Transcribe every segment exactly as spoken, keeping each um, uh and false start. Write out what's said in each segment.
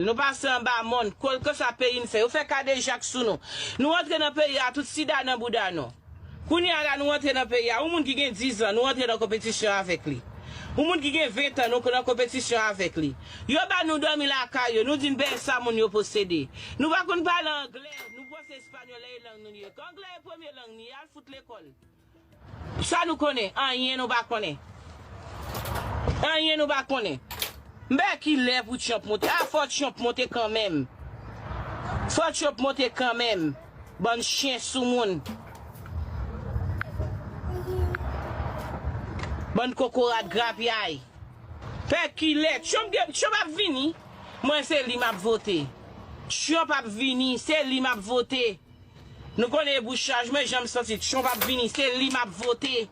Nou pase anba mòn, kèlkeswa peyi n fè, yo fè kadejak sou nou. Nou antre nan peyi a, tout sida nan bouda nou. Kounye a la, nou antre nan peyi a, yon moun ki gen diz an, nou antre nan konpetisyon avèk li. Yon moun ki gen ven an, nou nan konpetisyon avèk li. Yo ba nou dòmi lakay yo, nou di n peye sa moun yo posede. Nou pa konn pale anglè, nou panse espanyòl e lang nou li ye. Anglè e premye lang li, al fout lekòl. Sa nou konnen? Anyen nou pa konnen. Anyen nou pa konnen. M pa wè ki lè pou Trump monte. A, fò Trump monte kanmenm. Fò Trump monte kanmenm. Bann chen sou moun. Bann kokorat grapyay. Pè kilè. Trump, gen- Trump ap vini. Mwen se li m ap vote. Trump ap vini. Se li m ap vote. Nou konnen e bouch chaj mwen, jan m santi Trump ap vini, se li m ap vote.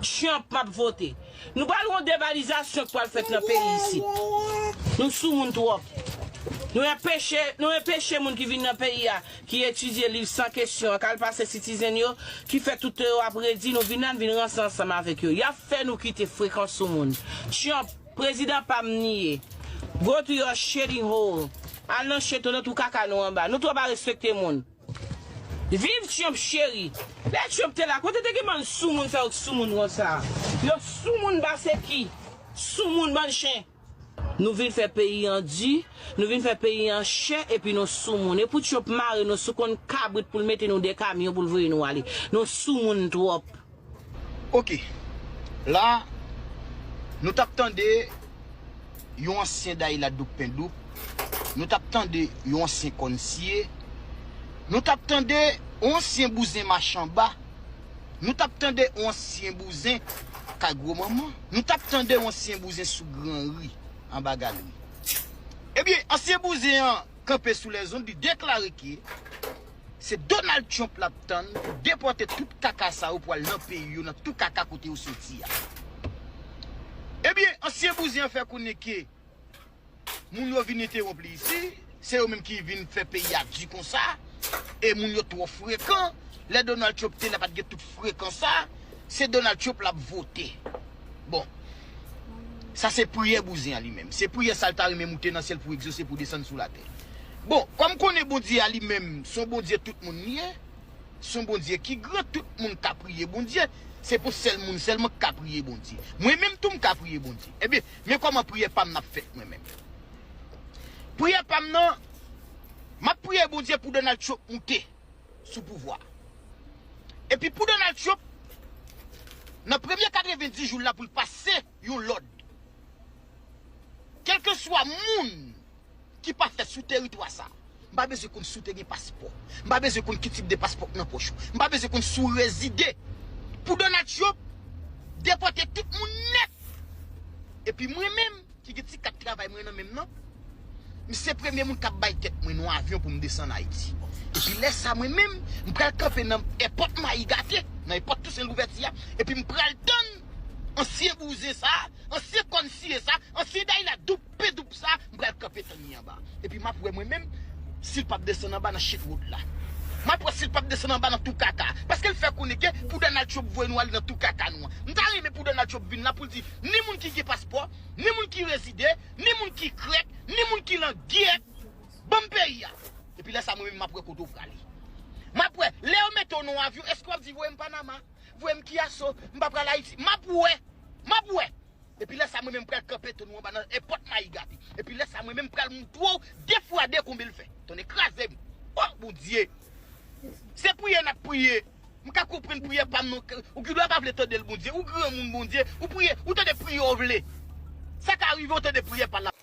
Trump m ap vote. Nou pral gen yon debalizasyon k pral fèt nan peyi isit. Nou soumoun twòp. Nou enpeche, nou enpeche moun ki vin nan peyi a, ki etidye liv san kesyon, k al pase citizen yo, ki fè tout yo ap redi, nou vin la, n vin ranse ansanm avèk yo. Y ap fè nou kite frekan soumoun. Trump, prezidan pa m ni ye. Go to your shitting hole. Al nan shit ou, nan twou kaka nou anba. Nou twò pa respekte moun. Viv Trump cheri. Lè Trump te la, kote te gen bann soumoun sa yo k soumoun konsa? Yo soumoun pase ki? Soumoun bann chen. Nou vin fè peyi an di, nou vin fè peyi an chè, epi nou soumoun. E pou Trump mare nou sou konn kabrit pou l mete nou de kamyon pou l voye nou ale. Nou soumoun twòp. Ok. La, nou t ap tande yon ansyen Dayila Doupendoup. Nou t ap tande yon ansyen Kòn Siye. Nou t ap tande yon ansyen bouzen machanba. Nou t ap tande yon ansyen bouzen kay gwo manman. Nou t ap tande yon ansyen bouzen sou Granri, anba galri. Ebyen, ansyen bouzen an kanpe sou lèzond, li deklare ke se Donald Trump l ap tann pou depòte tout kaka sa yo pou al nan peyi yo, nan tou kaka kote yo soti a. Ebyen, ansyen bouzen an fè konnen ke moun yo vin entewonp li isi, se yo menm ki vin fè peyi a di konsa, e moun yo twò frekan. Lè Donald Trump te la, pa t gen tout frekan sa, se Donald Trump l ap vote. Bon. Sa se priyè bouzen an li menm. Se priyè sa l ta renmen moute nan syèl pou egzose, pou desann sou latè. Bon, kòm konnen Bondye a li menm, se yon Bondye tout moun li ye, se yon Bondye ki gran, tout moun ka priye Bondye, se pou sèl moun sèlman k ka priye Bondye. Mwen menm tou m ka priye Bondye. Ebyen, men kòman priyè pa m nan ap fèt mwen menm. Priyè pa m nan, m ap priye Bondye pou Donald Trump moute sou pouvwa. Epi pou Donald Trump, nan premye katrevenndis jou l la pou l pase yon lòd. Kèlkeswa moun ki pa fèt sou teritwa sa, m pa bezwen konn si w te gen paspò. M pa bezwen konn ki tip de paspò k nan pòch ou. M pa bezwen konn si w rezide. Pou Donald Trump depòte tout moun nèt. Epi mwen menm, ki gen ti kat travay mwen nan men m nan, m se premye moun k ap bay tèt mwen nan yon avyon pou m desann Ayiti. Epi lè sa mwen menm, m pral kanpe nan èpòt Mayi Gate, nan èpòt Tousen Louvèti a, epi m pral tann ansyen bouzen sa, ansyen kòn siye sa, ansyen Dayila Doupendoup sa, m pral kanpe tann li anba. Epi m ap wè mwen menm, si l p ap desann anba nan shit road la. M ap wè si l p ap desann anba nan tou kaka. Paske l fè konnen ke pou Donald Trump voye nou ale nan tou kaka nou an. M ta renmen pou Donald Trump vin la pou l di, ni moun ki gen paspò, ni moun ki rezide, ni moun ki krèk, ni moun ki langyèt, ban m peyi a. Epi lè sa mwen menm m ap wè kote w prale. M ap wè, lè yo mete w nan yon avyon, èske w ap di voye m Panama, voye m Kiyaso, m pa pral Ayiti? M ap wè, m ap wè. Epi lè sa mwen menm m pral kanpe tann ou anba nan èpòt Mayi Gate. Epi lè sa mwen menm m pral montre w de fwa de konbyen l fè. Tonnè kraze m. O Bondye! Se priyè n ap priye. M ka konprann priyè pa m non. Ou gen dwa pa vle tande l Bondye. Ou granmoun Bondye. Ou priye, ou tande priyè w vle. Sa ka rive w tande priyè pa l.